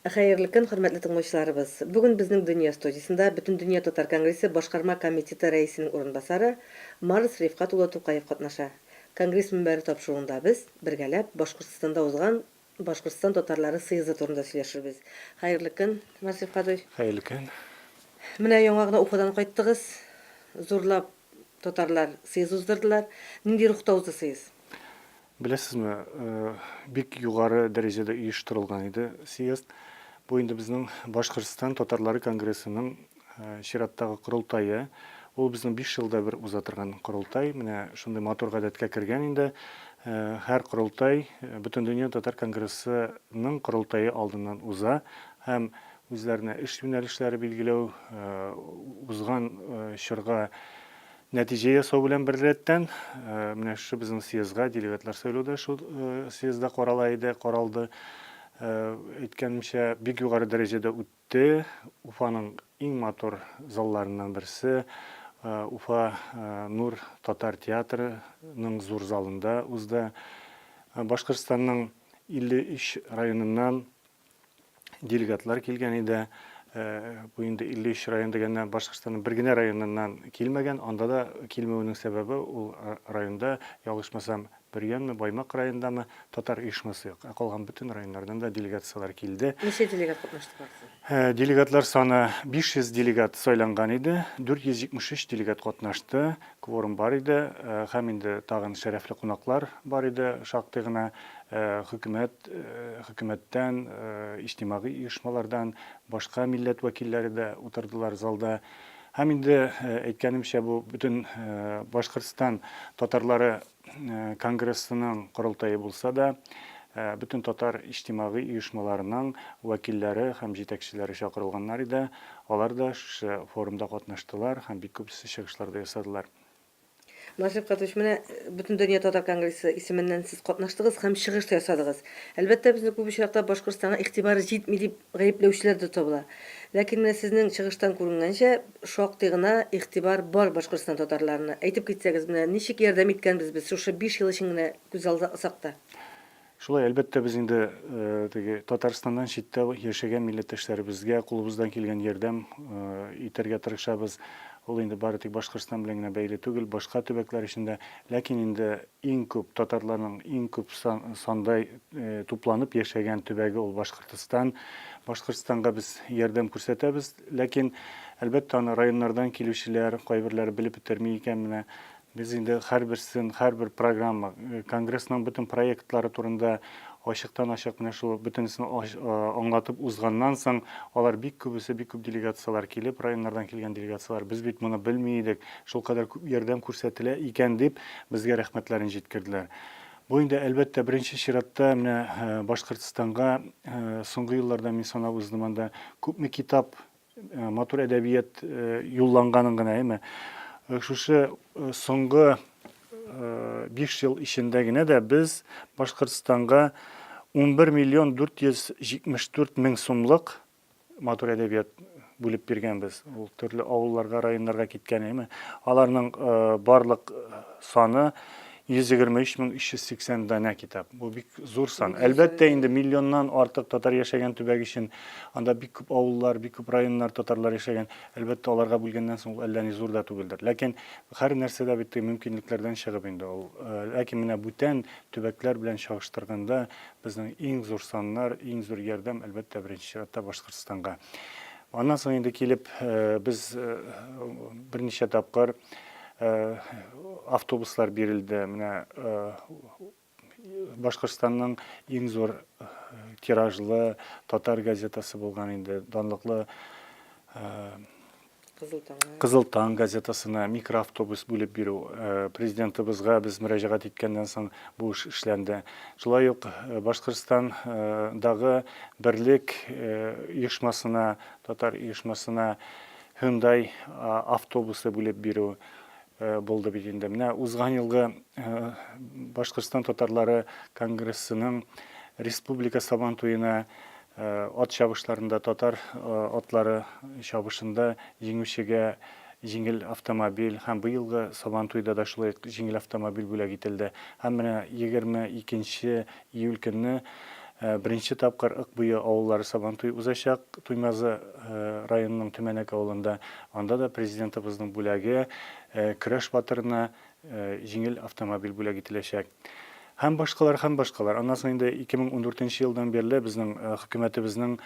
Хәерле көн, хөрмәтле тыңлаучыларыбыз! Бүген безнең Дөнья студиясендә Бөтендөнья татар конгрессы Башкарма комитеты рәисенең урынбасары Марс Рифкать улы Тукаев катнаша. Конгресс мөнбәре тапшыруында без, бергәләп, Башкортстанда узган Башкортстан татарлары съезды турында сөйләшербез. Хәерле көн, Марс Рифкатович! Хәерле көн! Менә яңа гына Уфадан кайттыгыз. Зурлап татарлар съезд уздырдылар. Нинди рухта узды съезд? Беләсезме, бик югары дәрәҗәдә оештырылган иде съезд. Бу инде безнең Башкортстан татарлары конгрессының чираттагы корылтае. Ул безнең 5 елда бер уза торган корылтай. Менә шундый матур гадәткә кергән инде. Һәр корылтай Бөтендөнья татар конгрессының корылтае алдыннан уза һәм үзләренә эш юнәлешләре билгеләү, узган чорга Нәтиҗә ясау белән беррәттән, менә шушы безнең съездга делегатлар сайлау да шул съездда карала иде, каралды. Әйткәнемчә, бик югары дәрәҗәдә үтте. Уфаның иң матур залларыннан берсе, Уфа Нур татар театрының зур залында узды. Башкортстанның 53 районыннан делегатлар килгән иде. Бу инде 53 район дигәннән Башкортстанның бер генә районыннан килмәгән. Анда да килмәвенең сәбәбе ул районда, ялгышмасам, Бөрьянме, Баймак районындамы татар оешмасы юк. Ә калган бөтен районнардан да делегацияләр килде. Ничә делегат катнашты барысы? Делегатлар саны 500 делегат сайланган иде, 473 делегат катнашты, кворум бар иде һәм инде тагын шәрәфле кунаклар бар иде шактый гына. Хөкүмәт, хөкүмәттән, иҗтимагый оешмалардан, башка милләт вәкилләре дә утырдылар залда. Һәм инде, әйткәнемчә, бу бөтен Башкортстан татарлары конгрессының корылтае булса да, бөтен татар иҗтимагый оешмаларының вәкилләре һәм җитәкчеләре чакырылганнар иде. Алар да шушы форумда катнаштылар һәм бик күп чыгышлар да ясадылар. Насыйп Катович, менә Бөтендөнья татар конгрессы исеменнән сез катнаштыгыз һәм чыгыш та ясадыгыз. Әлбәттә, безне күп очракта Башкортстанга игътибар җитми дип гаепләүчеләр дә табыла. Ләкин менә сезнең чыгыштан күренгәнчә, шактый гына игътибар бар Башкортстан татарларына. Әйтеп китсәгез, менә ничек ярдәм иткәнбез без шушы биш ел өчен генә күз алсак та? Шулай, әлбәттә, без инде теге Татарстаннан читтә яшәгән милләттәшләребезгә кулыбыздан килгән ярдәм итәргә тырышабыз. Ул инде бары тик Башкортстан белән генә бәйле түгел, башка төбәкләр өчен дә. Ләкин инде иң күп татарларның иң күп санда тупланып яшәгән төбәге ул Башкортстан. Башкортстанга без ярдәм күрсәтәбез. Ләкин, әлбәттә, аны районнардан килүчеләр, кайберләре белеп бетерми икән менә. Без инде һәрберсен, һәрбер программа, конгрессның бөтен проектлары турында ачыктан-ачык менә шул бөтенесен аңлатып узганнан соң, алар бик күбесе, бик күп делегацияләр килеп, районнардан килгән делегацияләр, без бит моны белми идек, шулкадәр күп ярдәм күрсәтелә икән дип, безгә рәхмәтләрен җиткерделәр. Бу инде, әлбәттә, беренче чиратта менә Башкортстанга соңгы елларда мин санап уздым анда күпме китап матур әдәбият юлланганын гына, әйме. Шушы соңгы 5 ел эчендә генә дә без Башкортстанга 11 миллион 474 мең сумлык матур әдәбият бүлеп биргәнбез. Ул төрле авылларга, районнарга киткән, әйме. Аларның барлык саны 123 мең 380 данә китап. Бу бик зур сан. Әлбәттә инде миллионнан артык татар яшәгән төбәк өчен анда бик күп авыллар, бик күп районнар татарлар яшәгән. Әлбәттә, аларга бүлгәннән соң ул әллә ни зур да түгелдер. Ләкин һәр нәрсә дә бит мөмкинлекләрдән чыгып инде ул. Ләкин менә бүтән төбәкләр белән чагыштырганда безнең иң зур саннар, иң зур ярдәм, әлбәттә, беренче чиратта Башкортстанга. Аннан соң инде килеп без берничә тапкыр Автобуслар бирелде. Менә Башкортстанның иң зур тиражлы татар газетасы булган инде данлыклы Кызыл таң. Кызыл таң газетасына микроавтобус бүлеп бирү президентыбызга без мөрәҗәгать иткәннән соң бу эш эшләнде. Шулай ук Башкортстандагы Берлек оешмасына, татар оешмасына Hyundai автобусы бүлеп бирү булды бит инде. Менә узган елгы Башкортстан татарлары конгрессының республика Сабан туена ат чабышларында татар атлары чабышында җиңүчегә җиңел автомобиль һәм быелгы Сабан туйда да шулай ук җиңел автомобиль бүләк ителде. Һәм менә 22 июль көнне Беренче тапкыр Ык буе авыллары Сабантуе узачак Туймазы районының Төмәнәк авылында. Анда да Президентыбызның бүләге, көрәш батырына җиңел автомобиль бүләк ителәчәк. Һәм башкалар, һәм башкалар. Аннан соң инде 2014 нче елдан бирле безнең хөкүмәтебезнең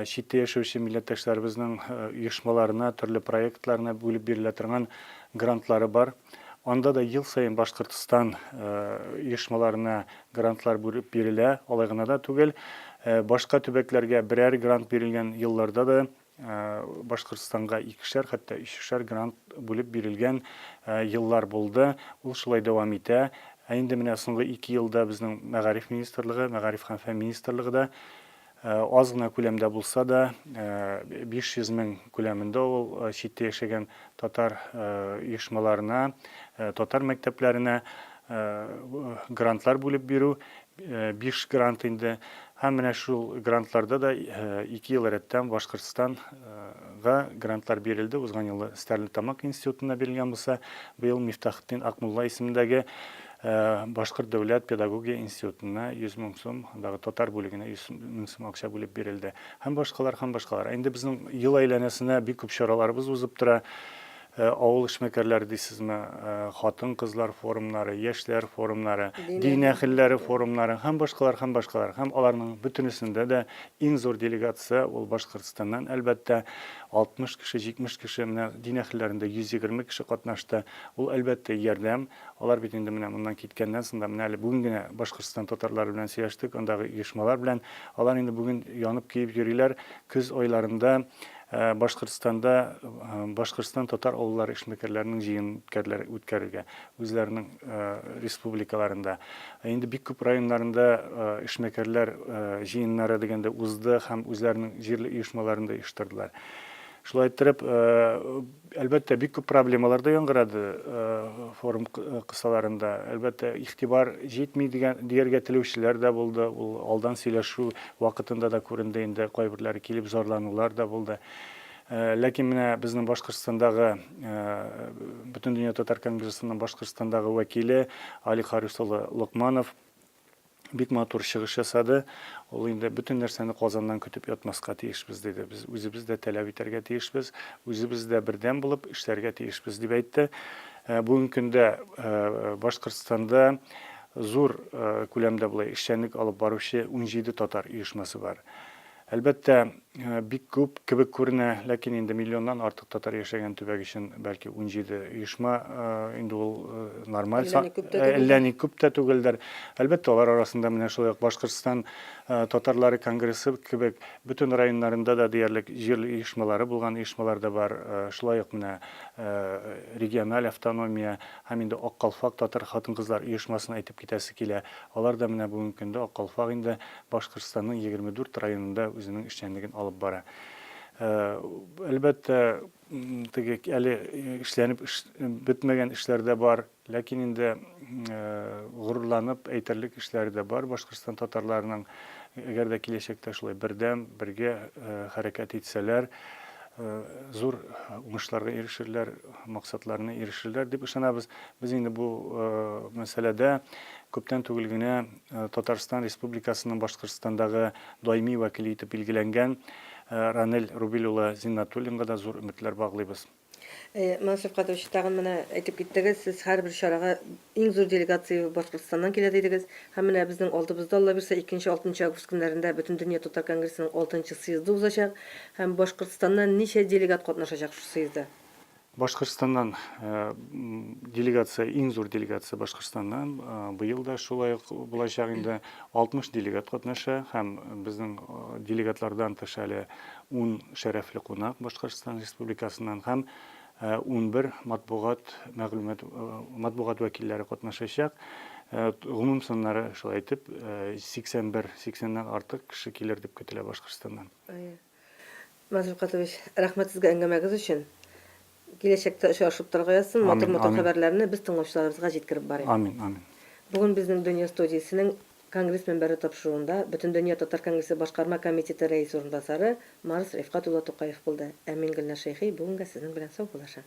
читтә яшәүче милләттәшләребезнең оешмаларына, төрле проектларына бүлеп бирелә торган грантлары бар. Анда да ел саен Башкортстан оешмаларына грантлар бүлеп бирелә. Алай гына да түгел, башка төбәкләргә берәр грант бирелгән елларда да Башкортстанга икешәр, хәтта өчешәр грант бүлеп бирелгән еллар булды. Ул шулай дәвам итә. Ә инде менә соңгы ике елда безнең Мәгариф министрлыгы, Мәгариф һәм фән министрлыгы да аз гына күләмдә булса да, 500 мең күләмендә ул читтә яшәгән татар оешмаларына, татар мәктәпләренә грантлар бүлеп бирү 5 грант инде. Һәм менә шул грантларда да 2 ел рәттән Башкортстанга грантлар бирелде. Узган елы Стәрлетамак институтына бирелгән булса, быел Мифтахетдин Акмулла исемендәге Башкорт дәүләт педагогия институтына 100 мең сум, андагы татар бүлегенә 100 мең сум акча бүлеп бирелде. Һәм башкалар, һәм башкалар. Ә инде безнең ел әйләнәсенә бик күп чараларыбыз узып тора. Авыл эшмәкәрләре дисезме, хатын-кызлар форумнары, яшьләр форумнары, дин әһелләре форумнары һәм башкалар, һәм башкалар. Һәм аларның бөтенесендә дә иң зур делегация ул Башкортстаннан, әлбәттә, 60 кеше, 70 кеше, менә дин әһелләрендә 120 кеше катнашты. Ул, әлбәттә, ярдәм. Алар бит инде менә моннан киткәннән соң да, менә әле бүген генә Башкортстан татарлары белән сөйләштек, андагы оешмалар белән. Алар инде бүген янып-көеп йөриләр. Көз айларында Башкортстанда Башкортстан татар авыллары эшмәкәрләренең җыенын үткәрделәр, үткәрергә үзләренең республикаларында. Инде бик күп районнарында эшмәкәрләр җыеннары дигәндә узды һәм үзләренең җирле оешмаларын да оештырдылар. Шулай иттереп, әлбәттә, бик күп проблемалар да яңгырады форум кысаларында. Әлбәттә, игътибар җитми дигән дияргә теләүчеләр дә булды. Ул алдан сөйләшү вакытында да күренде инде, кайберләре килеп зарланулар да булды. Ләкин менә безнең Башкортстандагы Бөтендөнья татар конгрессының Башкортстандагы вәкиле Али Харис улы Локманов бик матур чыгыш ясады. Ул инде бөтен нәрсәне Казаннан көтеп ятмаска тиешбез, диде. Без үзебез дә таләп итәргә тиешбез, үзебез дә бердәм булып эшләргә тиешбез, дип әйтте. Бүгенге көндә Башкортстанда зур күләмдә болай эшчәнлек алып баручы 17 татар оешмасы бар. Әлбәттә, бик күп кебек күренә, ләкин инде миллионнан артык татар яшәгән төбәк өчен бәлки 17 оешма инде ул нормаль сан, әллә ни күп тә түгелдер. Әлбәттә, алар арасында менә шулай ук Башкортстан татарлары конгрессы кебек бөтен районнарында да диярлек җирле оешмалары булган оешмалар да бар. Шулай ук менә региональ автономия һәм инде Ак калфак татар хатын-кызлар оешмасын әйтеп китәсе килә. Алар да менә бүгенге көндә Ак калфак инде Башкортстанның 24 районында үзенең эшчәнлеген алып бара. Әлбәттә, теге әле эшләнеп бетмәгән эшләр дә бар, ләкин инде горурланып әйтерлек эшләре дә бар Башкортстан татарларының. Әгәр дә киләчәктә шулай бердәм, бергә хәрәкәт итсәләр, зур уңышларга ирешерләр, максатларына ирешерләр дип ышанабыз. Без инде бу мәсьәләдә күптән түгел генә Татарстан Республикасының Башкортстандагы даими вәкиле итеп билгеләнгән Ранель Рубил улы Зиннатуллинга да зур өметләр баглыйбыз. Мансур Кадырович, тагын менә әйтеп киттегез, сез һәрбер чарага иң зур делегация Башкортстаннан килә дидегез. Һәм менә безнең алдыбызда, Алла бирсә, 2-6 август көннәрендә Бөтендөнья татар конгрессының алтынчы съезды узачак. Һәм Башкортстаннан ничә делегат катнашачак шушы съездда? Башкортстаннан делегация, иң зур делегация Башкортстаннан. Быел да шулай ук булачак инде. 60 делегат катнаша һәм безнең делегатлардан тыш әле 10 шәрәфле кунак Башкортстан Республикасыннан һәм 11 матбугат мәгълүмат матбугат вәкилләре катнашачак. Гомум саннары шулай итеп 81, 80-нән артык кеше килер дип көтелә Башкортстаннан. Мансур Катович, рәхмәт сезгә әңгәмәгез өчен. Киләчәктә очрашып торырга язсын. Матур-матур хәбәрләрне без тыңлаучыларыбызга җиткереп барыйк. Амин, амин. Бүген безнең Дөнья студиясенең Конгресс мөнбәре тапшыруында Бөтендөнья татар конгрессы башкарма комитеты рәисе урынбасары Марс Рифкать улы Тукаев булды. Ә мин Гөлназ Шәйхи бүгенгә сезнең белән саубуллашам.